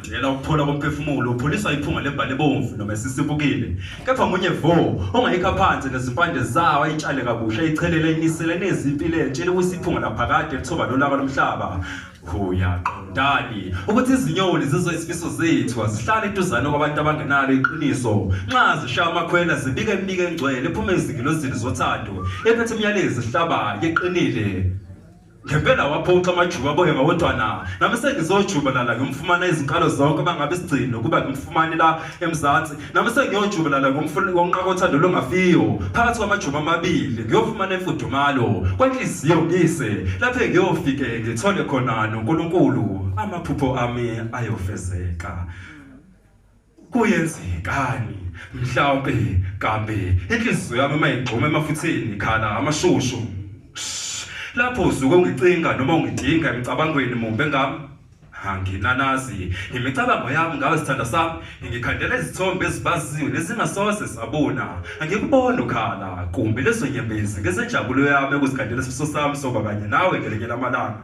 Ongadela ukuphola komphefumulo upholiswa iphunga lembali ebomvu noma esisibukile. Kepha munye vo ongayikha phansi nezimpande zawo ayitshale kabusha ayichelele ayinisele nezimpilo entsha eliwisa iphunga laphakade elithoba nolaka lomhlaba. Uyaqondani ukuthi izinyoni zizwe izifiso zethu azihlale eduzane kwabantu abangenalo iqiniso nxa zishaya amakhwela zibika imibiko engcwele ephume ezingilozini zothando ephethe imiyalezo ehlabayo eqinile. Ngempela waphoxa amajuba aboye ngawodwana. Nami sengizojuba lala ngimfumana izinkalo zonke mangabe isigcino kuba ngimfumane la eMzansi. Nami sengiyojuba lala ngomnqaka othando longafiyo. Phakathi kwamajuba amabili ngiyofumana imfudumalo kwenhliziyo ngise lapho ngiyofike ngithole khona noNkulunkulu amaphupho ami ayofezeka. Kuyenzekani mhlawumbe kambe inhliziyo yami uma igxuma emafutheni ikhala amashushu lapho usuke ungicinga noma ungidinga emicabangweni mumbe ngami anginanazi imicabango yami ngawe sithanda sami ngikhandela izithombe ezibaziwe nezingasoze sabona angikubona ukhala kumbe lezo nyembezi ngezenjabulo yami ekuzikhandela isifiso sami soba kanye nawe ngelinye lamalanga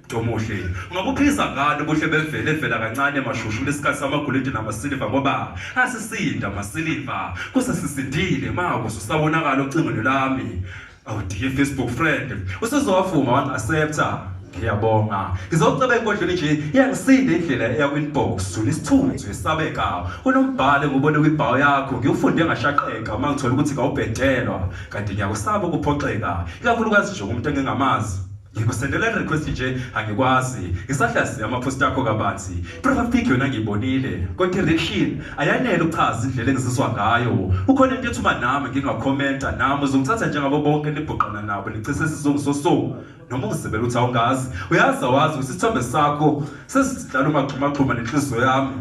Mntomuhle, ungabuphisa ngani ubuhle bemvelo evela kancane mashushu lesikhathi samagolide namasiliva ngoba asisinda amasiliva kusasisindile makuze usabonakala ocingweni lwami. Awu dear Facebook friend, usuzowavuma wangi-accepta. Ngiyabonga. Ngizoceba enkondlweni nje iyangisinda indlela eya kwi-inbox. Unesithunzi esabeka. Kunombhalo engubone kwibhawo yakho ngiwufunde ngashaqeka uma ngithola ukuthi kawubhedelwa. Kanti ngiyakusaba ukuphoxeka, ikakhulukazi nje kumuntu engingamazi. Ngikusendela request nje angikwazi ngisahlaziya ama-post akho kabanzi profile pic yona ngiyibonile kodwa i-reaction ayanele ukuchaza indlela engizizwa ngayo ukhona into ethi uma nami ngingakhomenta nami uzongithatha njengabo bonke nibhuqana nabo nichise isizungu sosuku noma ungizibela ukuthi awungazi uyazi awazi ukuthi isithombe sakho sesidlala umagxumagxuma nenhliziyo yami.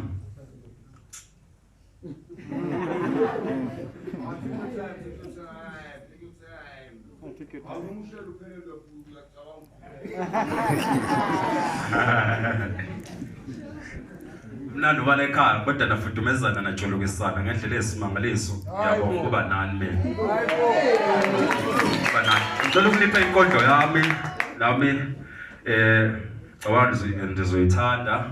Mnandi ubala ekhaya kodwa nafudumezana najolokisana ngendlela eyisimangaliso. Ngiyabonga ukuba nani mina. Ukuba nani. Ngicela ukunipha inkondlo yami nami cabanga ndizoyithanda.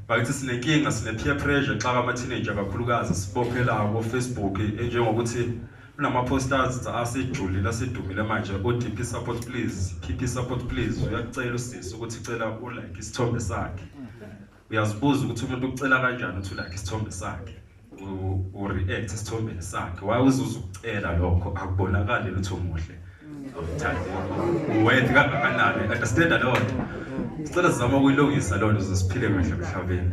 Bakithi sinenkinga sine peer pressure xa ama teenager kakhulukazi sibophela ko Facebook enjengokuthi kunama posters asejulile asedumile manje o DP support please PP support please uyakucela usisi ukuthi cela u like isithombe sakhe. Uyazibuza ukuthi umuntu ucela kanjani ukuthi u like isithombe sakhe, u react esithombeni sakhe, why uzuza ukucela lokho akubonakali lutho muhle uwethu kangakanani. Understand loo nto? Sicela sizame ukuyilungisa loo nto ukuze siphile kahle emhlabeni.